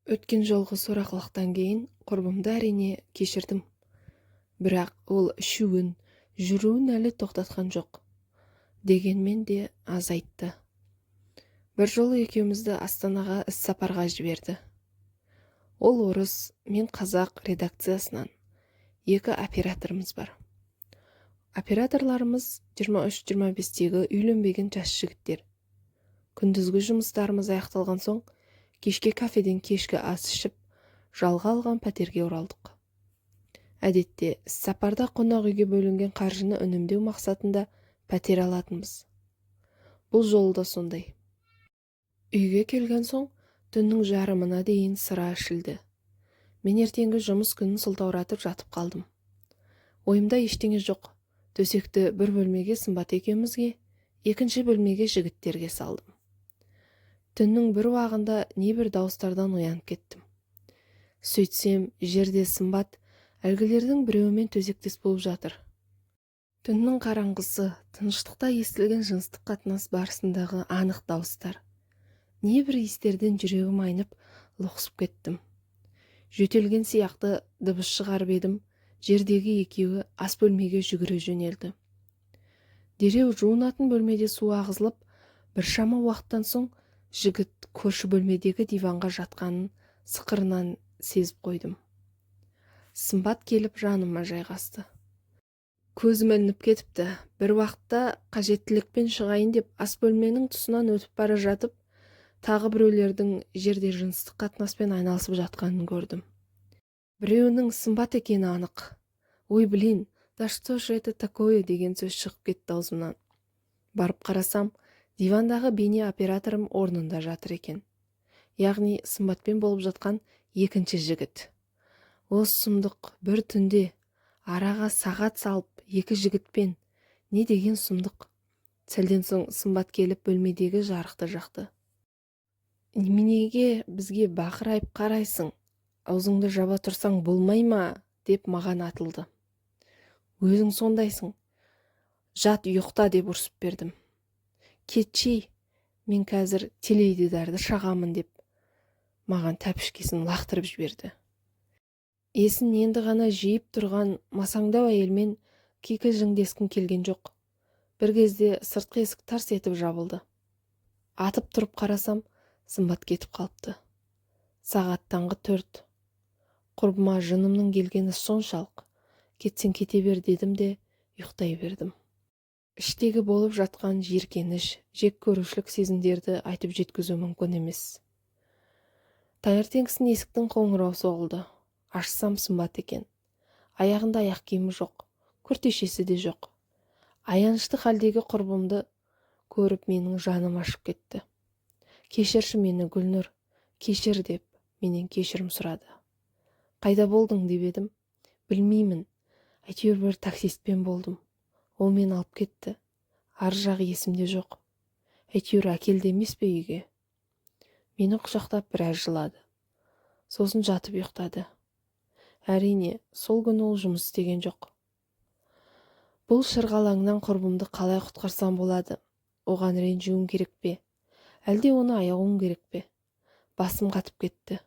Өткен жолғы сорақылықтан кейін құрбымды, әрине, кешірдім. Бірақ ол ішуін, жүруін әлі тоқтатқан жоқ. Дегенмен де азайтты. Бір жолы екеумізді Астанаға іссапарға жіберді. Ол орыс, мен қазақ редакциясынан. Екі операторымыз бар. Операторларымыз 23-25-тегі үйленбеген жас жігіттер. Күндізгі жұмыстарымыз аяқталған соң, кешке кафеден кешкі ас ішіп, жалға алған пәтерге оралдық. Әдетте іссапарда қонақ үйге бөлінген қаржыны үнемдеу мақсатында пәтер алатынбыз. Бұл жолы да сондай. Үйге келген соң түннің жарымына дейін сыра ішілді. Мен ертеңгі жұмыс күнін сылтауратып жатып қалдым. Ойымда ештеңе жоқ. Төсекті бір бөлмеге Сымбат екеумізге, екінші бөлмеге жігіттерге салдым. Түннің бір уағында небір дауыстардан оянып кеттім. Сөйтсем, жерде Сымбат әлгілердің біреуімен төсектес болып жатыр. Түннің қараңғысы, тыныштықта естілген жыныстық қатынас барысындағы анық дауыстар. Небір иістерден жүрегім айнып, лоқсып кеттім. Жөтелген сияқты дыбыс шығарып едім, жердегі екеуі ас бөлмеге жүгіре жөнелді. Дереу жуынатын бөлмеде су ағызылып, біршама уақыттан соң жігіт көрші бөлмедегі диванға жатқанын сықырынан сезіп қойдым. Сымбат келіп жаныма жайғасты. Көзім ілініп кетіпті. Бір уақытта қажеттілікпен шығайын деп ас бөлменің тұсынан өтіп бара жатып, тағы біреулердің жерде жыныстық қатынаспен айналысып жатқанын көрдім. Біреуінің Сымбат екені анық. «Ой, блин, да что же это такое?» деген сөз шығып кетті аузымнан. Барып қарасам, дивандағы бейне операторым орнында жатыр екен. Яғни Сымбатпен болып жатқан екінші жігіт. Осы сұмдық, бір түнде араға сағат салып екі жігітпен, не деген сұмдық! Сәлден соң Сымбат келіп бөлмедегі жарықты жақты. «Неменеге бізге бақырайып қарайсың? Аузыңды жаба тұрсаң болмай ма?» деп маған атылды. «Өзің сондайсың, жат, ұйықта», деп ұрсып бердім. «Кетші, мен қазір теледидарды шағамын», деп маған тәпішкесін лақтырып жіберді. Есін енді ғана жиып тұрған масаңдау әйелмен кикілжіңдескім келген жоқ. Бір кезде сыртқы есік тарс етіп жабылды. Атып тұрып қарасам, Сымбат кетіп қалыпты. Сағат таңғы 4. Құрбыма жынымның келгені соншалық, кетсең кете бер дедім де, ұйықтай бердім. Іштегі болып жатқан жиіркеніш, жек көрушілік сезімдерді айтып жеткізу мүмкін емес. Таңертеңгісін есіктің қоңырауы соғылды. Ашсам, Сымбат екен. Аяғында аяқ киімі жоқ, күртешесі де жоқ. Аянышты халдегі құрбымды көріп, менің жаным ашып кетті. «Кешірші мені, Гүлнұр, кешір», деп менен кешірім сұрады. «Қайда болдың?» деп едім, «Білмеймін, әйтеуір бір таксистпен болдым, ол мені алып кетті, ар жағы есімде жоқ, әйтеуір әкелді емес пе үйге». Мені құшақтап біраз жылады, сосын жатып ұйықтады. Әрине, сол күні ол жұмыс істеген жоқ. Бұл шырғалаңнан құрбымды қалай құтқарсам болады? Оған ренжуім керек пе, әлде оны аяуым керек пе? Басым қатып кетті.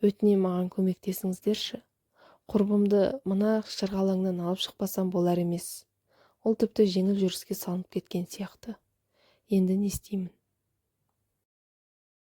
Өтінем, маған көмектесіңіздерші. Құрбымды мына шырғалаңнан алып шықпасам болар емес. Ол тіпті жеңіл жүріске салынып кеткен сияқты. Енді не істеймін?